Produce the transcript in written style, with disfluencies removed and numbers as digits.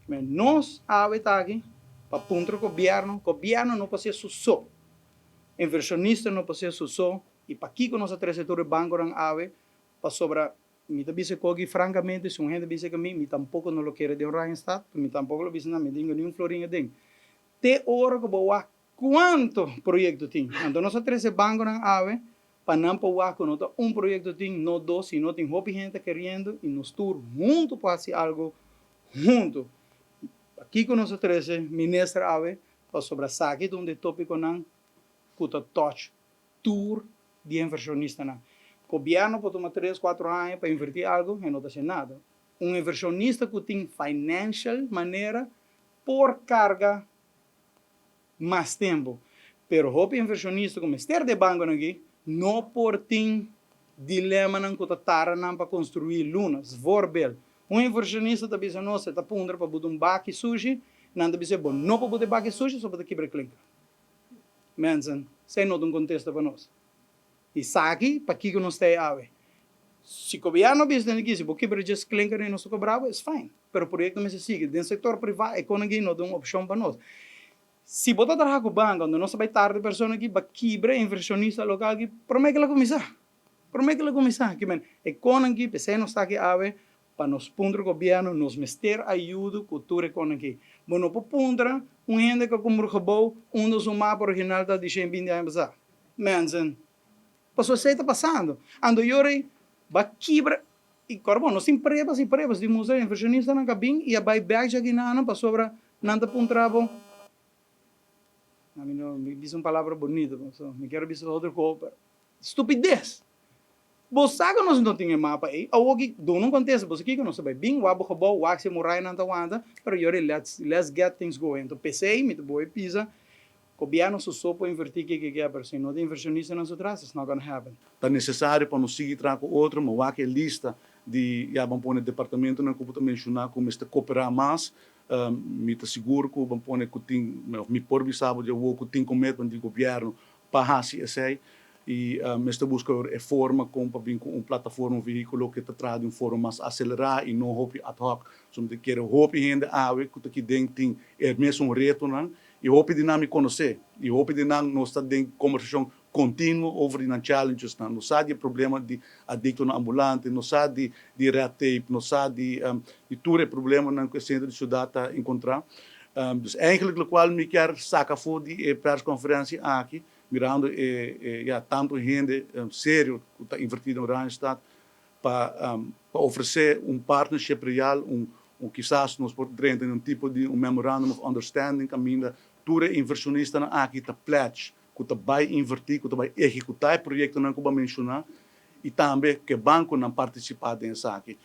Ma nos awe ta aki pa puntra gobièrnu, gobièrnu no por hasi su so, invershonista no por hasi su so, i pakiko nos a trese tur e bankonan awe? Pasobra mi ta bisa koki frankamente, si un hende bisa ku mi, mi tampoko no lo kere den Oranjestad, mi tampoko lo bisa nan, mi tin niun florin aden. Te ora ku bo wak kuantu proyekto tin. Anto nos a trese bankonan awe pa nan por wak ku no ta un proyekto tin, no dos, sino tin hopi hende keriendo i nos tur huntu por hasi algu huntu. Pakiko nos a trese minister awe? Pasobra esaki ta un di e tópikonan ku ta touch tur di invershonistanan. Gobièrnu por tuma 3, 4 aña pa invertí algu i no ta hasi nada. Un invershonista ku tin financial manera por karga mas tempu. Pero hopi invershonista ku mester di bankonan aki no por tin dilemanan ku ta tarda nan pa konstruí luna. Voorbeeld, un invershonista ta bisa nos, ta puntra pa buta un baki sushi, nan ta bisa, bo no por buta baki sushi, so bo ta kibra klinker. Mensen, esei no ta un kontesta pa nos. Esaki, pakiko nos ta awe? Si gobièrnu bisa aki, si bo kibra just klinker i nos ta kobra, is fine. Pero proyekto mester sigui. Den sektor privá, ekonomia no ta un opshon pa nos. Si bo ta traha ku banko, nos ta bai tarda persona aki, pa kibra invershonista lokal aki, promé ku el a kuminsá. Promé ku el a kuminsá. Ke men, ekonomia, p'esei nos ta aki awe, pa nos puntra gobièrnu, nos mester ayudo ku tur ekonomia aki. Bo no por puntra un hende ku kumpra gebouw, unda su mapa original ta di 120 aña pasá. Mensen, pasobra esei ta pasando. Anto yori, ba kibra, i kòrda bon, nos tin pruebas i pruebas di mustra invershonistanan ku a bin i a bai bèk djaki nan pasobra nan ta puntra bo, ami no mi bisa un palabra bonito, so mi kier bisa otro kos, pero stupides. Bo sa ku nos no tin e mapa ei, awor ki duna un kontesta, bo sa kiko nos ta bai bin, wak bo gebouw, wak si e murayanan ta wanta, pero yori let's get things going. Anto p'esei mi ta bolbe bisa, gobièrnu su so por invertí kiko ke, pero si no tin invershonistanan su tras, it's not gonna happen. Ta nesesario pa nos sigui traha ku otro, ma wak e lista di, ya, ban pone departamentonan ku bo ta menshoná ku mester kooperá mas. Mi ta sigur ku ban pone ku tin, mi por bisa bo di awor ku tin commitment di gobièrnu pa hasi esei i mester buska e forma kon pa bin ku un plataforma, un vehíkulo ku ta traha di un forma mas aselerá i no hopi ad hoc. So mi ta kere hopi hende awe ku ta aki den tin e mesun retonan i hopi di nan mi konosé i hopi di nan nos ta den kombersashon kontinuo over di nan challenges nan. Nos sa di e problema di adiktonan ambulante, nos sa di red tape, nos sa di tur e problemanan ku e sentro di siudat ta enkontrá. Dus eigenlijk lokual mi kier saka for di e perskonferensia aki, mirando e, ya, tantu hende serio ku ta invertí den Oranjestad pa ofresé un partnership real, un kisas nos por drenta den un tipo di un memorandum of understanding kaminda tur e invershonistanan aki ta pledge ku ta bai invertí, ku ta bai ehekutá e proyektonan ku bo a menshoná i tambe ku e bankonan partisipá den esaki.